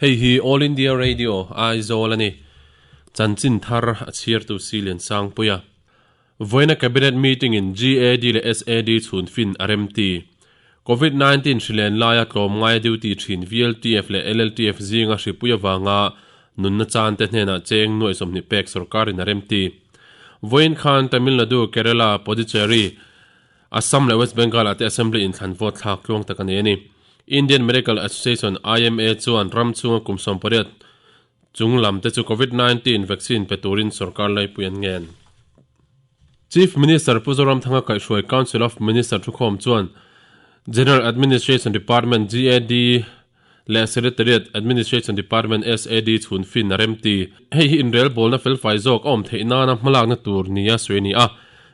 Hei hi All India Radio, Aizawl a ni. Chanchin thar a chhiartu Silian Sangpuia. Vawiina Cabinet Meeting in GAD leh SAD chhun fin a remti. Covid 19 hrilen laia tlawmngaia duty thin VLTF leh LLTF zinga hripui avanga nunna chante hnenah cheng nuaih 20 pek sorkarin a remti. Vawiin khan Tamil Nadu, Kerala, Puducherry, Assam leh West Bengal ah te Assembly inthlan vote thlak tluang tak a nei a ni. Indian Medical Association, IMA, chuan ram chhunga kum 18 chung lam te chu Covid 19 vaccine pe turin sorkar laipui an ngen. Chief Minister Pu Zoramthanga kaihhruai Council of Minister thukhawm chuan General Administration Department, GAD, leh Secretariat Administration Department, SAD, chhun fin a remti. Hei hi inrelbawlna felfai zawk a awm theih nana hmalakna tur nia sawi a ni a.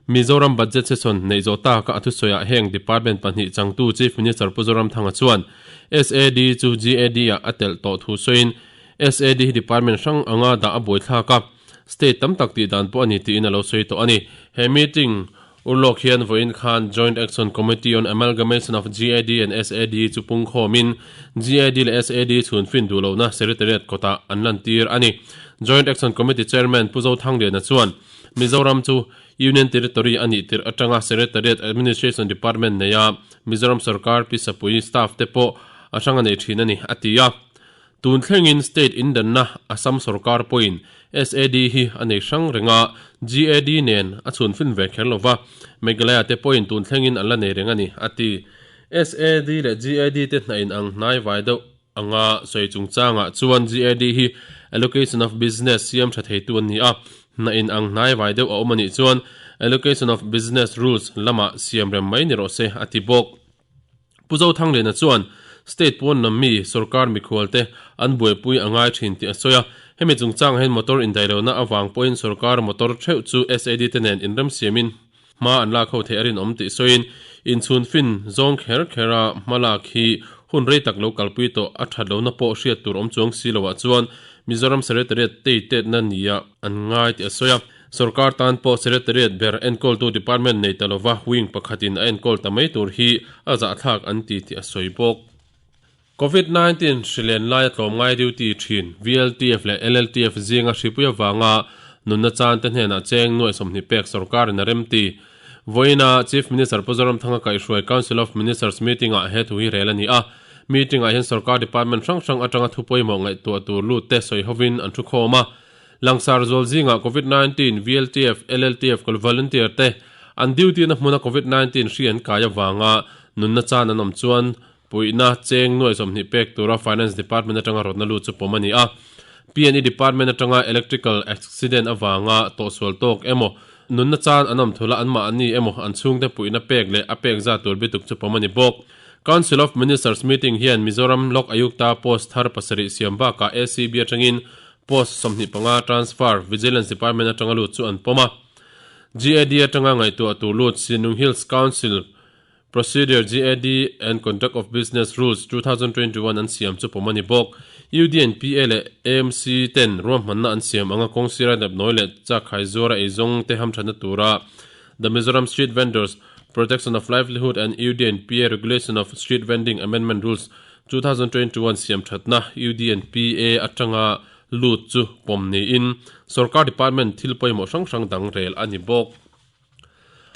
Mizoram Budget Session neih zawh taka a thusawiah heng department pahnih changtu Chief Minister Pu Zoramthanga chuan SAD chu GAD-ah a telh tawh thu sawiin SAD hi department hrang anga dah a buaithlak a, state tam tak tih dan pawh a ni tiin a lo sawi tawh a ni. He meeting Urlawk hian vawiin khan Joint Action Committee on Amalgamation of GAD and SAD chu pungkhawmin GAD leh SAD chhun fin duh lohna Secretariat kawtah an lantir a ni. Joint Action Committee Chairman Pu Zothangliana chuan Mizoram chu Union Territory a nih tirh atanga Secretariat Administration Department neia Mizoram sorkar Pi Sapui staff te pawh a hrang a nei thin a ni, a ti a. Tun thlengin state indanna Assam sorkar pawhin SAD hi a nei hrang reng a, GAD nen a chhun fin ve kher lo va, Meghalaya te pawhin tun thlengin an la nei reng a ni, a ti. SAD leh GAD te hna in ang hnai vai deuh anga sawi chungchangah chuan GAD hi allocation of business siam tha theitu an ni a, hna in ang hnai vai deuh a awm a nih chuan allocation of business rules lamah siam rem mai ni rawh se, a ti bawk. Pu Zothangliana chuan state pawn lam mi sorkar mikhualte an buaipui a ngai thin tih a sawi a, hemi chungchangah hian motor indaihlohna avang pawhin sorkar motor theuh chu SAD te nen inremsiamin hma an lak ho theih a rinawm tih sawiin inchhun fin zawng kher khera hma lak hi hun rei tak lo kalpui tawh a that lohna pawh hriat tur awm chuang si loah chuan Mizoram Secretariat teitetna nia an ngai tih a sawi a. Sorkar tan pawh Secretariat ber enkawltu department nei ta lova wing pakhatin a enkawl ta mai tur hi a zahthlak an ti tih a sawi bawk. Covid 19 hri len laia tlawmngai duty thin VLTF leh LLTF zinga hripui avanga nunna chante hnenah cheng nuaih 20 pek sorkarin a remti. Vawiina Chief Minister Pu Zoramthanga kaihhruai Council of Ministers meeting-ah he thu hi rel a ni a. Meeting-ah hian sorkar department hrang hrang atanga thu pawimawh ngaihtuah tur lut te sawi hovin an thu khawm a. Langsar zual zingah Covid 19 VLTF, LLTF kal volunteer te an duty na hmuna Covid 19 hri an kai avanga nunna chan an awm chuan puihna cheng nuaih 20 pek tura Finance Department atanga rawtna lut chu pawm a ni a. PNE Department atanga electrical accident avanga tawhsual tawk emaw nunna chan an awm thula anmahni emaw an chhungte puihna pek leh a pek zat tur bituk chu pawm a ni bawk. Council of Ministers meeting hian Mizoram Lok Ayukta post thar pasarih siam bakah ACB atangin Post 25 transfer Vigilance Department atanga lut chu an pawm a. GAD atanga ngaihtuah tur lut Sinung Hills Council Procedure GAD and Conduct of Business Rules 2021 an siam chu pawm a ni bawk. UDNPA leh AMC ten ruahmanna an siam anga kawng sira nepnawi leh chakkhai zuara eizawng te hamthatna tura The Mizoram Street Vendors Protection of Livelihood and UDNPA Regulation of Street Vending Amendment Rules 2021 siam thatna UDNPA atanga lut chu pawm niin sorkar department thil pawimawh hrang hrang dang rel a ni bawk.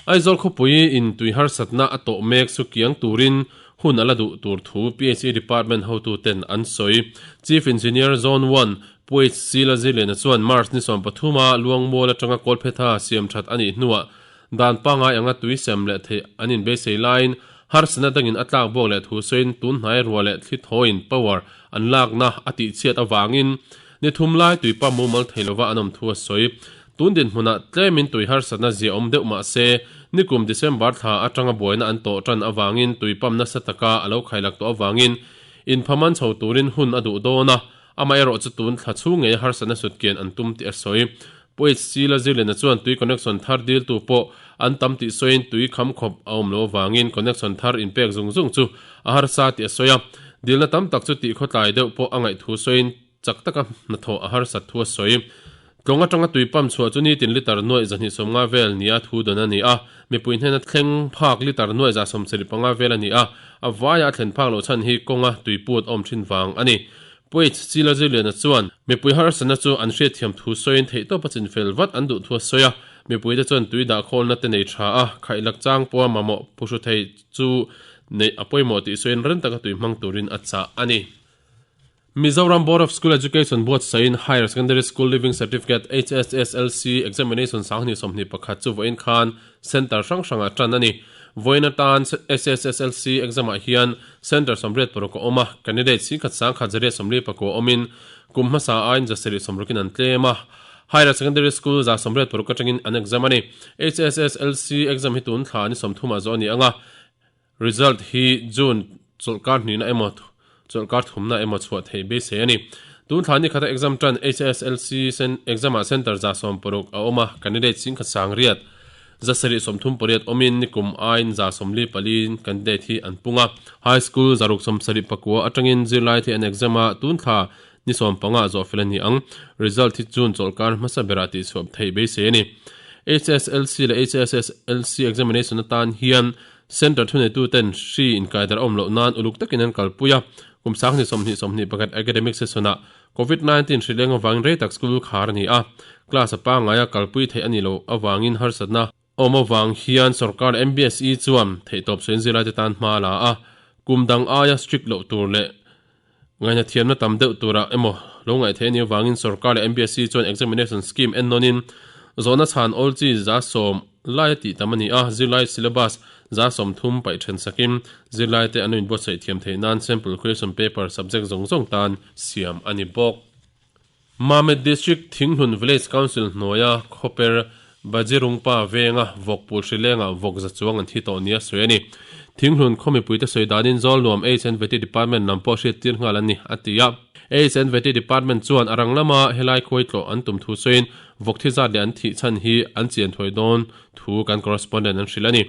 Aizawl khawpui in tui harsatna a tawh mek chu kiang turin hun a la duh tur thu PHE department hotu ten an sawi. Chief Engineer Zone One Pu HC Laziliana chuan March ni 13 a Luangmual atanga Kawlphetha siam that a nih hnuah Dan pangai anga tui sem leh theih an inbeisei laiin harsatna dangin a tlak bawk leh thu sawiin tun hnai ruah leh thli thawiin power an lakna a tihchhiat avangin ni thum lai tui pump mumal thei lova an awm thu a sawi. Tun dinhmunah tlemin tui harsatna zia awm deuh mah se nikum December thla atanga buaina an tawh tan avangin tui pump nasa taka a lo khailak tawh avangin inphaman chho turin hun a duh dawn a, amaherawh chu tun thla chhung ngeia harsatna sutkian an tum tih a sawi. Pu HC Lazirliana chuan tui connection thar diltu pawh an tam tih sawiin tui kham khawp a awm loh avangin connection thar inpek zung zung chu a harsa tih a sawi a. Dilna tam tak chu tih khawtlai deuh pawh a ngaih thu sawiin chak taka hnathawh a harsat thu a sawi. Tlawng atanga tui pump chhuah chu nitin litre nuaih 250 vel nia thu dawn a ni a, mipui hnena thleng phak litre nuaih 175 vel a ni a, a vaia a thlen phak loh chhan hi kawnga tui put a awm thin vang a ni. Puaich Chila Zirliana chuan mipui harsatna chu an hriatthiam thu sawiin theihtawpa chinfel vat an duh thu a sawi a, mipuite chuan tui dah khawlna te nei tha a, khaihlak chang pawha mamawh phuhru thei chu neih a pawimawh tih sawiin reng taka tui hmang turin a chah a ni. Mizoram Board of School Education buatsaihin Higher Secondary School Leaving Certificate, HSSLC, Examination 2021 chu vawiin khan Centre hrang hrangah tan a ni. Vawiin atan HSSLC exam-ah hian Centre 86 a awm a, candidate singkhat sangkhat zariat sawmli pakua awmin kum hmasa aiin zasarih sawmrukin an tlem a. Higher Secondary School 86 atangin an exam a ni. HSSLC exam hi tun thla ni sawmthumah zawh a ni ang a, Result hi June chawlhkar hnihna emaw chawlhkar thumna emaw chhuah theih beisei a ni. Tun thla ni khata exam tan HSLC exam ah centre 60 a awm a, candidate singkhat sangriat 738 awmin nikum aiin 44 in candidate hi an pung a. High School 679 atangin zirlai the an exam a, tun thla ni 15 zawh fel a ni ang. Result hi June chawlhkar hmasa berah tihchhuah theih beisei a ni. HSLC leh HSSLC examination atan hian Centre thuneituten hri inkaidar a awm loh nan uluk takin an kalpui a, kum sanghnih sawmhnih sawmhnih pakhat academic session-ah Covid 19 hri leng avangin rei tak school khar a ni a, class a pangngaia kalpui theih a nih loh avangin harsatna awm avang hian sorkar MBSE chuan theihtawp sawiin zirlaite tan hma a la a, kum dang aia strict loh tur leh ngaihna thiamna tam deuh turah emaw lo ngaih theih a nih avangin sorkar leh MBSE chuan examination scheme en nawnin zawhna chhan awl chi 10% lai a tih tam a ni a, zirlai syllabus 30% paih then sakin zirlaite an lo inbuatsaih thiam theih nan sample question paper subject zawng zawng tan siam a ni bawk. Mamit District Thinghlun Village Council hnuaia khawper Bajirungpa venga vawk pul hri lengah vawk za chuang an thi tawh nia sawi a ni. Thinghlun khaw mipuite sawi danin Zawlnuam HNVT Department lam pawh hriattir nghal an ni, a ti a. HNVT Department chuan a rang lama helai khuai tlawh an tum thu sawiin vawk thi zat leh an thih chhan hi an chian thuai dawn thu kan correspondent an hrilh a ni.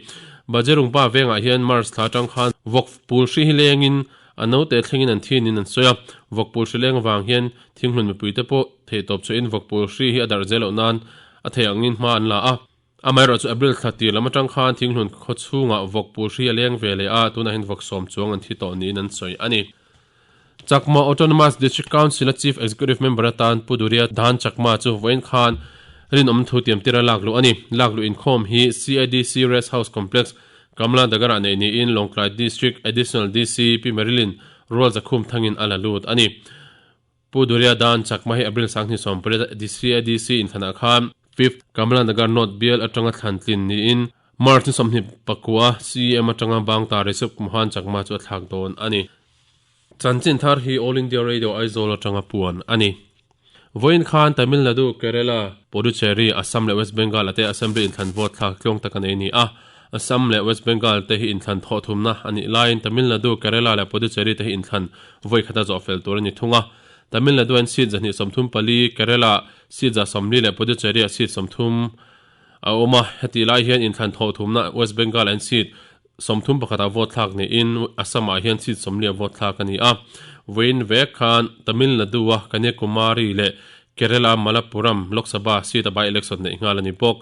Bajirungpa vengah hian March thla atang khan vawk pul hri hi lengin A naute thlengin an thinin an sawi a, vawkpul hri leng avang hian thinghlun mipuite pawh theihtawp chhuahin vawkpul hri hi a darh zel loh nan a thei angin hma an la a. Amaherawh chu April thla tir lam atang khan thinghlun khaw chhungah vawkpul hri a leng ve leh a, tunah hian vawk sawm chuang an thi tawh niin an sawi a ni. Chakma Autonomous District Council-a Chief Executive Member atan Pu Duria Dhan Chakma chu vawiin khan rinawm thu tiamtira lak luh a ni. Lak luh inkhawm hi CIDC Rest House Complex Kamla Dagara neih niin Lawngtlai District Additional DC Pi Marilyn Rual Zakhum thangin a la lut a ni. Pu Duria Dan Chakma hi April 28 DCADC inthlanah khan Fifth Kamla Nagar North bial atanga thlan tlin niin March ni 29 CEM atanga Bangta Rishabh Mohan Chakma chu a thlak dawn a ni. Chanchin thar hi All India Radio Aizawl atanga puan a ni. Vawiin khan Tamil Nadu, Kerala, Puducherry, Assam leh West Bengal ah te Assembly inthlan vote thlak tluang tak a nei a ni a. Assam leh West Bengal te hi inthlan thawh thumna a nih laiin Tamil Nadu, Kerala leh Puducherry te hi inthlan vawi khata zawh fel tur a ni thung a. Tamil Nadu an seat 234, Kerala seat 40 leh Puducherry ah seat 30 a awm a. Hetih lai hian inthlan thawh thumna West Bengal an seat 31 ah vote thlak niin Assam ah hian seat 40 ah vote thlak a ni a. Vawiin vek khan Tamil Nadu a Kanyakumari leh Kerala Malappuram Lok Sabha seat a by election neih nghal a ni bawk.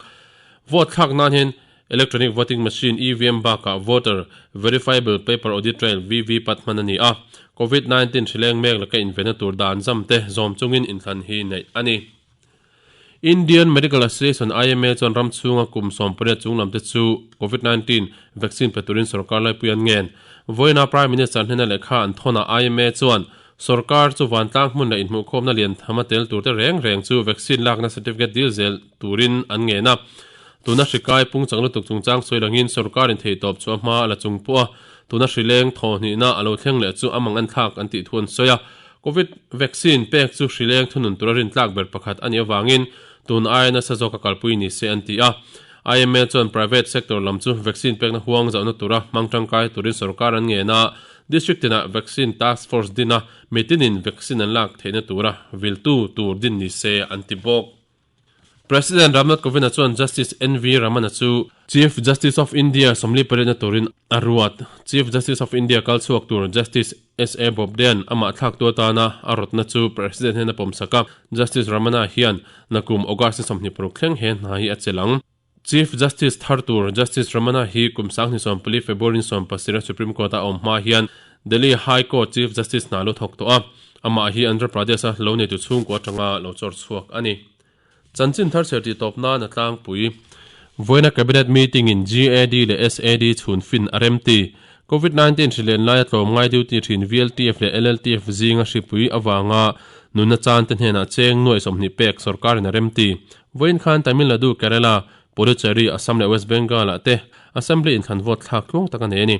Vote thlak nan hian Electronic Voting Machine, EVM, bakah Voter Verifiable Paper Audit Trail, VVPAT, hman a ni a. Covid 19 hri leng mek laka invenna tur dan zam te zawm chungin inthlan hi neih a ni. Indian Medical Association, IMA, chuan ram chhunga kum 18 chung lamte chu Covid 19 vaccine pe turin sorkar laipui an ngen. Vawiina Prime Minister hnena lehkha an thawnah IMA chuan sorkar chu vantlang hmun leh inhmuhkhawmna lian tham a tel turte reng reng chu vaccine lakna certificate dil zel turin an ngen a. Tuna hri kai pungchang lutuk chungchang sawi langin sorkarin theihtawp chu a hma a la chung pawh a, tuna hri leng thawhhnihna a lo thleng leh chu a mang an thlak an tih thu an sawi a. Covid vaccine pek chu hri leng thunun tura rintlak ber pakhat a nih avangin tun aia nasa zawka kalpui ni se an ti a. IMA chuan private sector lam chu vaccine pekna huang zauhna tura hmang tangkai turin sorkar an ngen a, district tinah vaccine task force din a, mitinin vaccine an lak theihna tura viltu tur din ni se an ti bawk. President Ramnath Kovind-a chuan Justice NV Ramana chu Chief Justice of India sawmli pariatna turin a ruat. Chief Justice of India kal chhuak tur Justice SA Bobde-a'n amah thlaktu atana a rawtna chu President hian a pawmsak a. Justice Ramana hian nakum August ni 26 thleng he hna hi a chelh ang. Chief Justice thar tur Justice Ramana hi kum 2024 February ni 17 Supreme Court-a a awm hma hian Delhi High Court Chief Justice hna lu thawk tawh a. Amah hi Andhra Pradesh-a lo neitu chhungkua atanga lo chawr chhuak a ni. Chanchin thar chher tih tawp nan a tlangpui. Vawiina Cabinet meeting in GAD leh SAD chhun fin a remti. Covid 19 hri len laia tlawmngai duty thin VLTF leh LLTF zinga hripui avanga nunna chan te hnenah cheng nuai 20 pek sorkarin a remti. Vawiin khan Tamil Nadu, Kerala, Puducherry, Assam leh West Bengal ah te Assembly inthlan vote thlak tluang tak a nei a ni.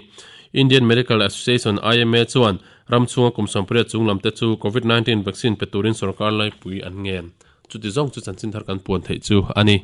Indian Medical Association, IMA, chuan ram chhunga kum 80 chung lam te chu Covid 19 vaccine pe turin sorkar laipui an ngen. Chuti zawng chu chanchin thar kan puan theih chu a ni.